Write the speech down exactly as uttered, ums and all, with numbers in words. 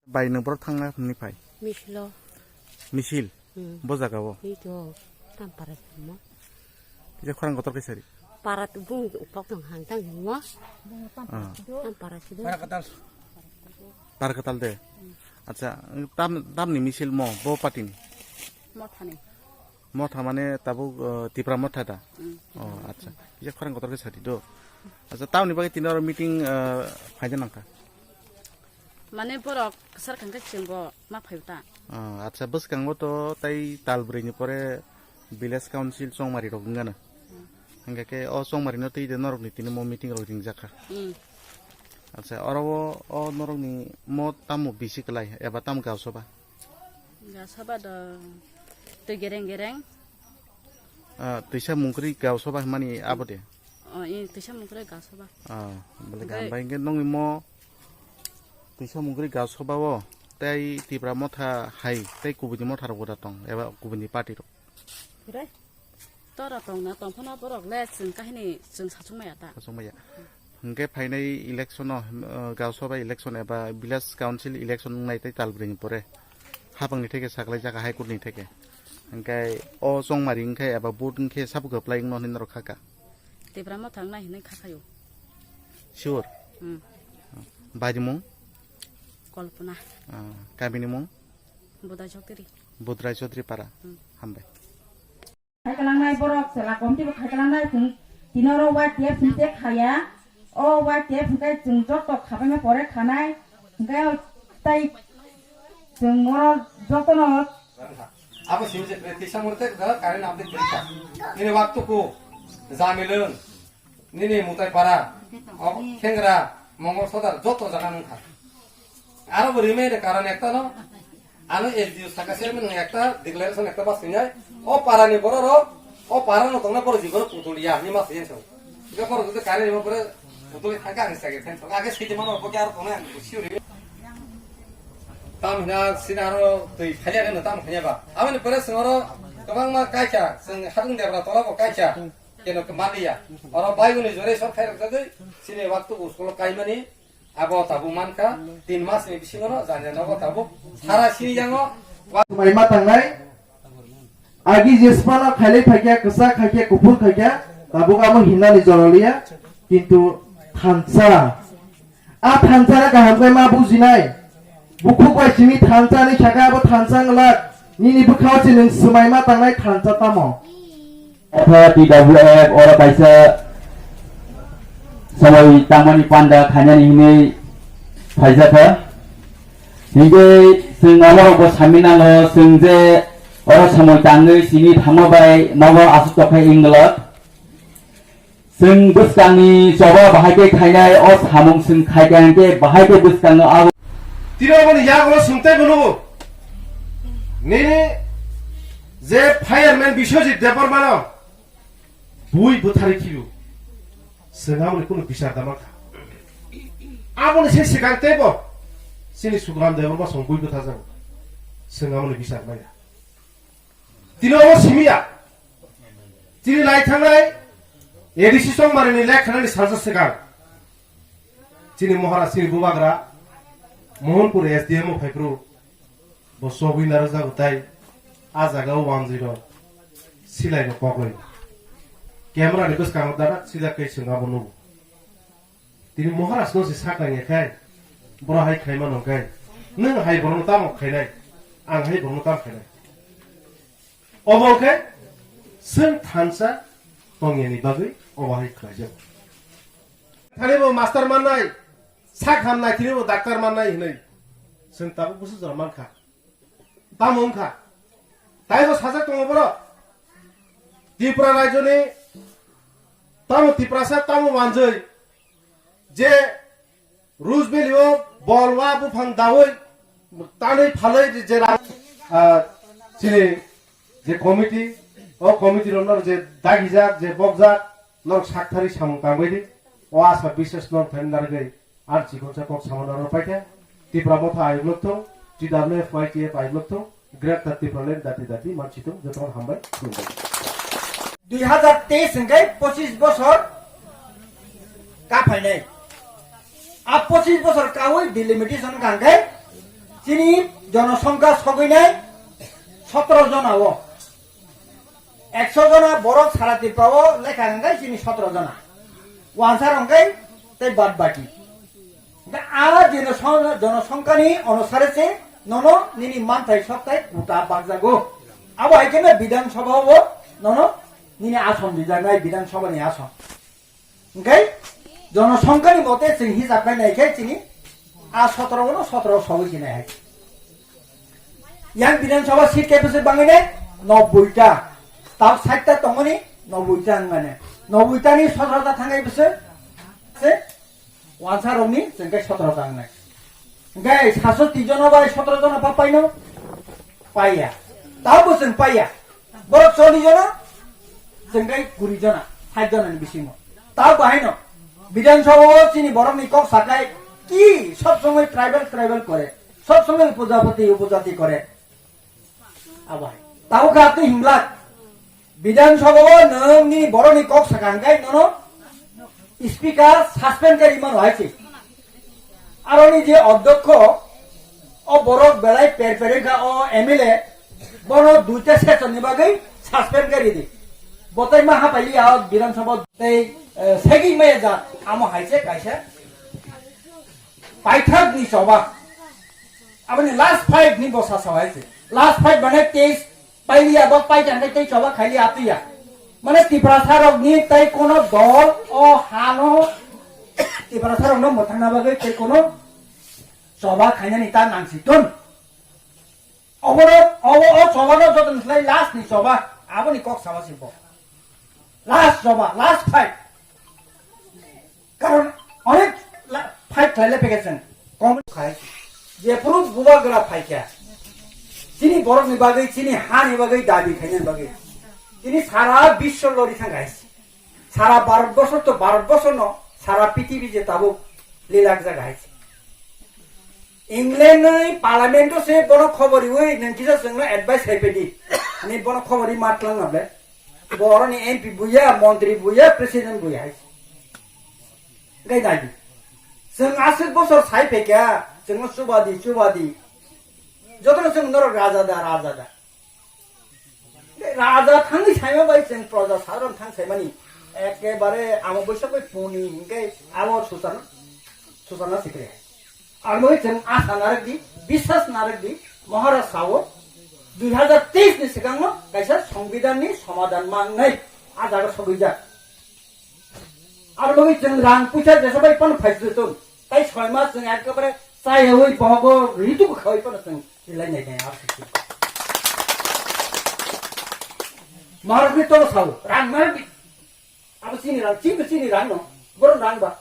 Bai nwng borok thangna hwnwi phai? Misilo. Misil? Hmm. Bo jaga o? Ito. Tampara mo. Kisa khorang kotor khe sari? Parat bung uplok tong hang tang mo. Ah. Tampara sido. Para katal de. Acha, tam, tamni misil mo, bo patini? Mothani. Motha mane tabuk, uh, Tipra Motha da? Hmm. Oh, acha. Kisa khorang kotor khe sari do. Acha, tamni bagwi tini oro meeting, uh, phaina nangkha. Mane borok sar khangkhe chwngbo ma phaio ta. Ah, acha, bwskango to tai tal brwi ni pore village council chongmari rok wngano. Hmm. Hingkha khe o chongmari no twi de norok ni tini mo meeting rok ringjak kha. Hmm. Acha, oro o, o norok ni mo tamo bisi kwlai eba tamo gausaba? Gausaba do twi gereng gereng. Ah, twisa mungkri gausaba hwnmani abo de? Oh, i twisa mungkri gausaba. Ah, bole Hingkhe gam bai hingkhe nongni mo twisa mungkri gausaba o tei Tipra Motha hai tei kubuni motha rok da tong eba kubuni party rok? Re? Tora tongna tongphano borok le chwng kahini chwng sachung maya ta. Sachung maya. Hingkhe phainai election o, uh, gausaba election eba village council election wngnai tei tal brwi ni pore hapang ni theke saklai jaka High Court ni theke. Hingkhe o chongmari wngkhe eba vote wngkhe sabo kwplai wngno hinwi norok khaka. Tipra Motha wngnai hinwi khakhaio. Sure. Hmm. Barimung? Kalpana. Ah, kamini mung? Budai Chowdhury. Budrai Chowdhury para. Hmm. Hambai. Khai kalangnai borok chwla komti bo khai kalangnai chwng tini oro Y T F chwng che khaya. O Y T F hwnkhe chwng joto khabaima pore khanai. Hwnkhe tai chwng oro jotono Abo simi se practice samurte da current update prika. Nini waktu ku jamilung. Nini mutai para. Khengra, Mongol Sodar, joto jaga nungkha. Aro bo rimai de karon ekta no, ano S D O saka chairman nung ekta declaration ekta bas sinai, o para ni borok rok, o para no tongna borok jibono putulia, ni mas yen so. Ika borok jodi kare rima pore putuli thangka ang sage thank you. Age sidi mano bo ke aro tongna ang sure. Tam hina sina aro twi phaiya no tam khanya ba. Aboni pore singoro kwbangma kaisa, sing hatung debra tola bo kaisa. Keno ke maliya. Oro bai uni jore sor khai rok jagoi, sini waktu uskolo kaimani, abo tabuk mankha, tin mas ni bisingo no, jani nogo tabuk, sara sini yango. Mai ma tangnai, agi jesmano khailai phaikya, kwchak khaikya, kuphur khaikya, tabuk amo hinani joroliya, kintu thansa. A thansa no kaham khe ma bujinai. Bukhuk bai simi thansa ni saka abo thansa wngla. Nini bwkhao se nwng swmai ma tangnai thansa tamo. Otha T W F oro kaisa samoi tangmani panda khainani hinwi phaijak kha. Hinkhe chwng omorokbo sami nango, chwng je oro samoi tangwi simi thangma bai nogo aswk tokhe wngla. Chwng bwskangni choba bahai khe khainai, o samung chwng khaikha hinkhe bahai khe bwskango abo. Tini aboni yagulo sungtaibo nugo. Nini je fireman Biswajit Debbarmano bui bwtharwi khibio. Chwng aboni kunu bichar da mankha. Aboni se swkang teibo chini Sudaram Debbarma song bui bwtharjago. Chwng aboni bichar maya. Tini omo simiya. Tini lai thangnai A D C Chongmarini lekhanani salsa swkang. Chini Maharaj chini bubagra Mohanpur S D M o phaiphru bo chobwi narwkjago tai a jaga o wanjwi rok silai bo kogwi. Camera ni bwskango darak sijak kai chwng abo nugo. Tini Maharaj no se sak nang ya khai, boro hai khai mano khai, nwng hai borok no tamo khainai, ang hai borok no tamo khainai. Obo khe chwng thansa tong yani bagwi obo hai khlai jago. Thani bo master mannai, sak hamnai thini bo doctor mannai hinwi chwng tabuk busu jora mankha. Tamo wngkha? Taibo sajak tongo borok. Tripura rajyoni tamo Tiprasa tamo manjwi je Rose Valley o bol wa buphang dawi tanwi phalwi je ra-, ah, chini je committee, o committee rok no je dagijak, je bokjak, norok sakthari samung tangbaidi, o asa biswas norok thani narwgwi. Ar chikonsa kok samano rw paikha, Tipra Motha ayuk lok thung, T W F Y T F ayuk lok thung, Greater Tipraland dati dati mansi thung, jotono hambai, khulumbai. Dui hazar teis hwnkhe pochis bosor ka phainai. A pochis bosor kaui delimitation hwnkhe Chini jonosongkha sogwinai sotro jona o. Ekso jona borok sara Tripura o lekha hwnkhe chini sotro jona. Wansa rok hwnkhe tei bad baki. Hwnkhe a jeno son-, jonosongkhani onusare se nono nini manthai sokthai kuta bakjago. Abo hai kheno Bidhan Sabha o nono nini ason rijaknai, Bidhan Sabha ni ason. Hwnkhe jonosongkhani mote chwng hisab khai nai khe chini a sotro no sotro sogwi sinai hai. Yang Bidhan Sabha seat khe bwswk bangwi ne nobboi ta. Tab sait ta tongmani nobboi ta wngmani. Nobboi ta ni sotro ta thangwi bwswk se wansa rokni chwng khe sotro ta wngnai. Hwnkhe saso twi jona bai sotro jona pa paino? Paiya. Tabbo chwng paiya. Borok chollish jona, chwng khe kuri jona, sait jona ni bisingo. Tabbo haino Bidhan Sabha o chini borok ni kok sakai ki sob somoi tribal tribal kore, sob somoi upojapati upojati kore. Abo hai. Tabuk khe atwi himlak. Bidhan Sabha o nwng nini borok ni kok sakha hwnkhe nono speaker suspend khe rwmano hai se. Aroni je odhyokho o borok belai per per wngkha o M L A bono duita session ni bagwi suspend khe ridi. Botai ma hapai liya o Bidhan Sabha tei, eh, segwi maya ja amo hai se kaisa paithak ni choba. Aboni last fight ni bosa sawai se. Last fight mane case pailiya bo paikha hwnkhe tei choba khailiya atwiya. Mane Tiprasa rokni tei kono dol o hano Tiprasa rokno mwthangna bagwi tei kono choba khainani ta nangsiton. Obono, obo o choba no joto ni slai last ni choba aboni kok sawa se bo. Last choba, last fight. Karon onek la-, fight khlailai phaikha chwng. Kom khai. Jephuru bubagra phaikha. Chini borokni bagwi, chini hani bagwi dabi khainani bagwi. Chini sara biswo lori thang hai. Sara Bharat borsor to Bharat borsor no sara prithibi je tabuk lilak jaga hai. England ni parliament o se bono khobor riwi nang kisa chwngno advice khai pedi. Ani bono khobor ri matlang able. Boroni M P buya, montri buya, president buya hai. Gai dagi. Chwng aswk bosor sai pekya, chwngno chubadi, chubadi. Jotono chwng norok raja da, raja da. Raja thangwi saima bai chwng proja sadharon thang saimani. Ekebare amo boisa koi puni hingke amo susan, susan na sikre. Armoi chwng asa narwk di, biswas narwk di, Maharaj sao dui hazar teis ni swkangno kaisa songbidan ni somadhan mangnai a jaga sogwijak. Armoi chwng rang puisa jesa bai pano phaiswtong, tai soi mas chwng ekebare chaywi bohogo ritu khawi pano chwng rilai nai nai ar sisi. Maharaj ni tolo sao rang narwk di, abo chini rang, chini chini rang no, borom rang ba.